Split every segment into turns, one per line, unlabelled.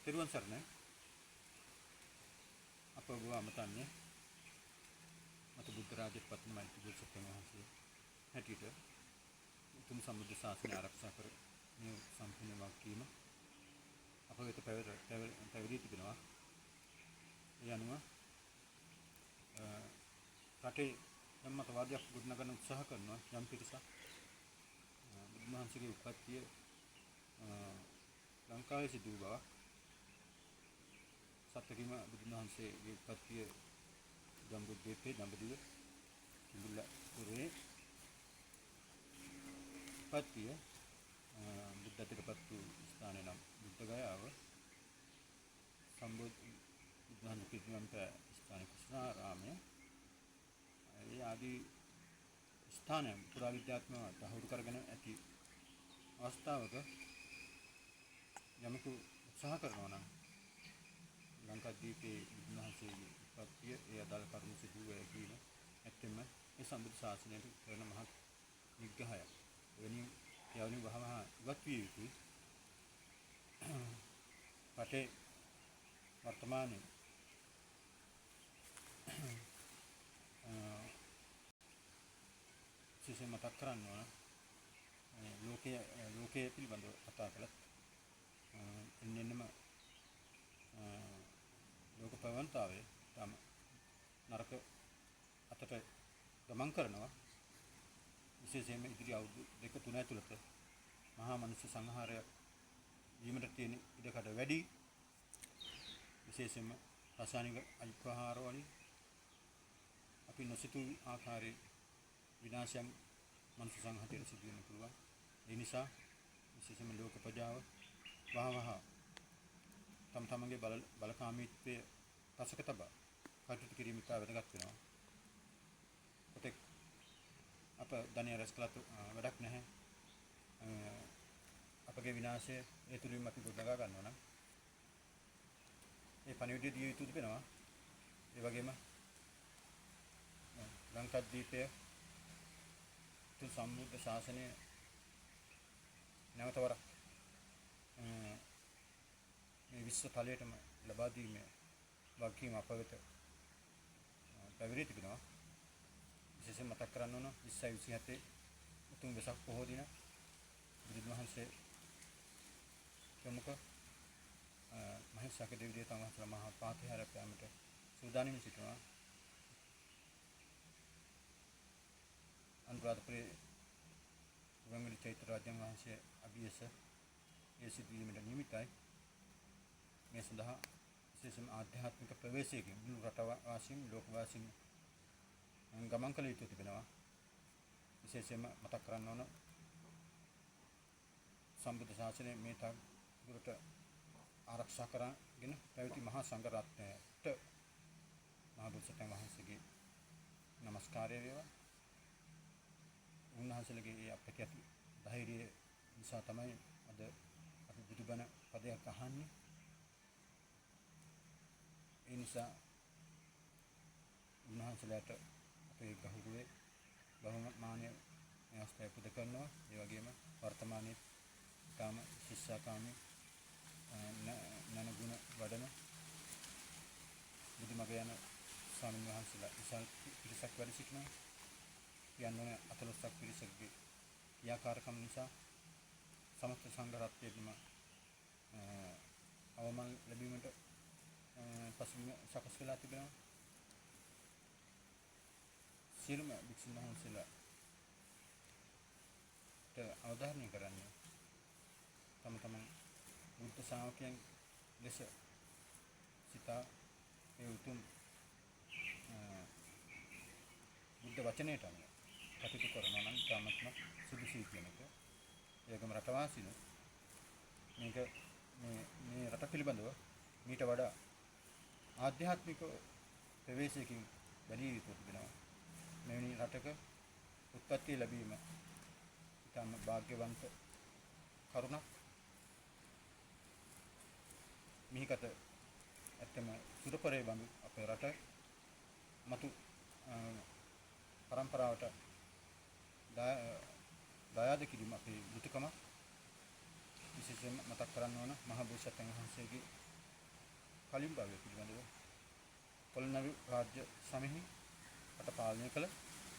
තෙරුවන් සරණයි. අප ඔබ අමතන්නේ මතු බුද්ධ රාජ්‍යයට පත්වන මෛත්‍රී බෝසත්ණන් වහන්සේ හැටියට උතුම් සම්බුද්ධ ශාසනය ආරක්ෂා කර මේ සම්පූර්ණ වගකීම අප වෙත පැවරී තිබෙනවා. ඒ අනුව රටේ යම් මතවාදයක් ගොඩනගන්න උත්සාහ කරනවා යම් පිරිසක්. බුදුන් වහන්සේගේ උප්පත්තිය ලංකාවේ සිදු වූ බවක්, සත්‍යකීම බුදුන් වහන්සේගේ උප්පත්තිය ජම්බුද්වීපයේ දඹදිව කිඹුල්ලපුරේ උප්පත්තිය, බුද්ධත්වයට පත් වූ ස්ථානය නම් බුද්ධ ගයාව, සම්බෝධි බුදුන් වහන්සේ පිරිනිවන් පෑ ස්ථානය කුසිනාරාමය, ඒ ආදී ස්ථානයන් පුරාවිද්‍යාත්මකව තහවුරු කරගෙන ඇති අවස්ථාවක යමෙකු උත්සාහ කරනවා නම් ලංකාද්වීපයේ බුදුන් වහන්සේගේ උත්පත්තිය ඒ අදාළ කරුණු සිදු වූ කීම ඇත්තෙන්ම ඒ සම්බුද්ධ ශාසනයට කරන මහත් නිග්‍රහයක්. එවැනි ක්‍රියාවලින් වහවහ ඉවත් විය යුතුයි. රටේ වර්තමානයේ විශේෂයෙන් මතක් කරන්න ඕන ලෝකයේ පිළිබඳව කතා කළත් එන්න එන්නම ලෝක ප්‍රවණතාවය තම නරක අතට ගමන් කරනවා. විශේෂයෙන්ම ඉදිරි අවුරුදු දෙක තුන ඇතුළත මහා මනුෂ්‍ය සංහාරයක් වීමට තියෙන ඉඩකඩ වැඩි. විශේෂයෙන්ම රසායනික අයිප්‍රහාර වලින් අපි නොසිතූ ආකාරයේ විනාශයන් මනුෂ්‍ය සංහතියට සිදු වෙන්න පුළුවන්. ඒ නිසා විශේෂයෙන්ම ලෝක ප්‍රජාව වහවහ තම තමන්ගේ බලකාමීත්වය පසක තබා කටයුතු කිරීම ඉතා වැදගත් වෙනවා. කොතෙක් අප ධනය රැස් කළත් වැඩක් නැහැ. අපගේ විනාශය ඒ තුලින්ම අපි ගොඩනගා ගන්නවා නම් ඒ පණිවිඩය දිය යුතු තිබෙනවා. ඒ වගේම ලංකාද්වීපය තුන් සම්බුද්ධ ශාසනය නැවත වරක් මේ විශ්ව තලයටම ලබා දීමේ වගකීම අප වෙත පැවරී තිබෙනවා. විශේෂයෙන් මතක් කරන්න ඕන 2027 උතුම් වෙසක් පොහෝ දින බුදුන් වහන්සේ ප්‍රමුඛ මහේශාක්‍ය දෙවි දේවතාවුන් වහන්සේලා මහා පාතිහාරයක් යාමට සූදානම්ව සිටිනවා. අනුරාධපුරයේ රුවන්වැලි චෛත්‍ය රාජ්‍යන් වහන්සේ අභියස ඒ සිදුවීමට නියමිතයි. මේ සඳහා විශේෂයෙන්ම ආධ්‍යාත්මික ප්‍රවේශයකින් මුළු රටවාසීන් ලෝකවාසීන් ගමන් කළ යුතු තිබෙනවා. විශේෂයෙන්ම මතක් කරන්න ඕන සම්බුද්ධ ශාසනය මේ තාක් දුරට ආරක්ෂා කරගෙන පැවති මහා සංඝ රත්නයට මහා බෝසත්ණන් වහන්සේගේ නමස්කාරය වේවා. උන්වහන්සේලගේ ඒ අපට ඇති ධෛර්යය නිසා තමයි අද අපි බුදුබණ පදයක් අහන්නේ. ඒ නිසා උන්වහන්සේලාට අපේ ගෞරවය බහුමානය මේ අවස්ථාවේ පුද කරනවා. ඒ වගේම වර්තමානයේ ඉතාම ශිෂ්‍යාකාමී නනගුණ වඩන බුදුමග යන ස්වාමීන් වහන්සේලා විශාල පිරිසක් වැඩ සිටිනවා. කියන්න ඕනේ 14ක් පිරිසකගේ ක්‍රියාකාරකම් නිසා සමස්ත සංඝ රත්නයේම අවමල් ලැබීමට පසුබිම සකස් වෙලා තිබෙනවා. සියලුම භික්ෂුන් වහන්සේලාට අවධාරණය කරන්නේ තම තමන් බුද්ධ ශ්‍රාවකයන් ලෙස සිතා ඒ උතුම් බුද්ධ වචනයට අනුව කටයුතු කරනවා නම් ඉතාමත්ම සුදුසුයි කියන එක. ඒකම රටවාසීන් මේක මේ මේ රට පිළිබඳව මීට වඩා ආධ්‍යාත්මික ප්‍රවේශයකින් බැලිය යුතු තිබෙනවා. මෙවැනි රටක උත්පත්ති ලැබීම ඉතාම භාග්‍යවන්ත කරුණක්. මිහිකත ඇත්තම සුරපරේ බඳු අපේ රට මතු පරම්පරාවට දායාද කිරීම අපේ යුතුකම. විශේෂයෙන්ම මතක් කරන්න ඕන මහා බෝසත්ණන් වහන්සේගේ කලින් භවය පිළිබඳව පොළොන්නරු රාජ්‍ය සමෙහි රට පාලනය කළ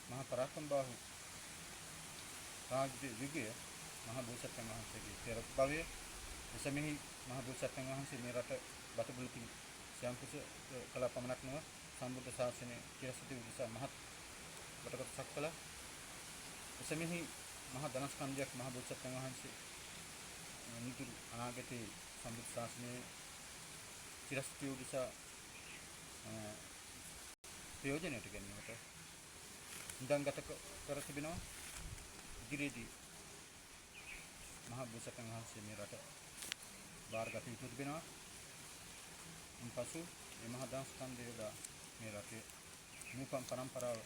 මහා පරාක්‍රමබාහු රාජ්‍ය යුගය මහා බෝසත්යන් වහන්සේගේ පෙර භවය. එසමෙහි මහා බෝසත්යන් වහන්සේ මේ රට බතබුලකින් ස්වයංකෘත කළා පමණක් නොව සම්බුද්ධ ශාසනය චිරස්ථිති උදෙසා මහත් කොටසක් කළා. එසමෙහි මහා ධනස්කන්ධයක් මහා බෝසත්යන් වහන්සේ නිතුරු අනාගතයේ සම්බුද්ධ ශාසනය චිරස්ථිති උදෙසා ප්‍රයෝජනයට ගැනීමට ඉඳන්ගත කර තිබෙනවා. ඉදිරියේදී මහා බෝසත්යන් වහන්සේ මේ රට බාරගත යුතු තිබෙනවා. ඉන්පසු මේ මහා ධනස්කන්ධය යොදා මේ රටේ නූපන් පරම්පරාව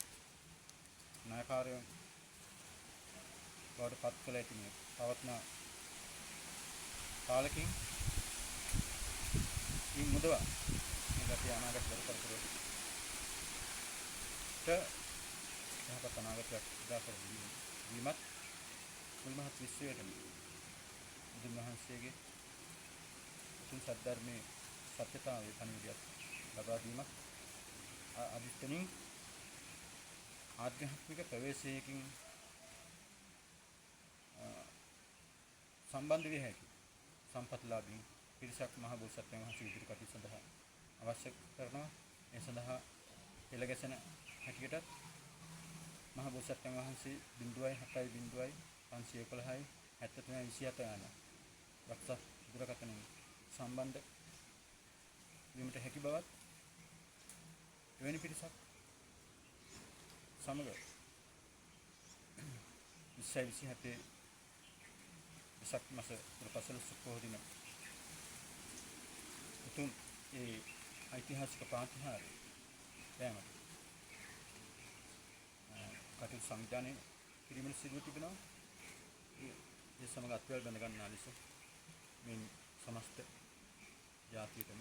නායකාරයන් බවට පත් කළ ඇති මේ පවත්න පාලකින් ඉන් මුදවා මේ රටේ අනාගත දරු පරපුරට යහපත් අනාගතයක් උදා කර දීමත් මුල් මහත් විශ්වයටම බුදුන් වහන්සේගේ උතුම් සද්ධර්මයේ සත්‍යතාවයේ පණිවිඩයක් ලබා දීමත් අදිෂ්ඨනින් ආධ්‍යාත්මික ප්‍රවේශයකින් සම්බන්ධ විය හැකි සම්පත්ලාභීන් පිරිසක් මහ බෝසත්යන් වහන්සේ ඉදිරි කටයුතු සඳහා අවශ්‍ය කරනවා. ඒ සඳහා පෙළ ගැසෙන හැටියටත් මහ බෝසත්යන් වහන්සේ 0.7 0 511 73 27 යන WhatsApp දුරකථනයෙන් සම්බන්ධ වීමට හැකි බවත් එවැනි පිරිසක් සමග 20 27 වෙසක් මස පුරපසළොස්වක පොහොය දින උතුම් ඒ ඓතිහාසික පාතිහාර්ය යෑමට කටයුතු සංවිධානය කිරීමට සිදුව තිබෙනවා. ඒ සමග අත්වැල් බැඳ ගන්නා ලෙස මේ සමස්ත ජාතියටම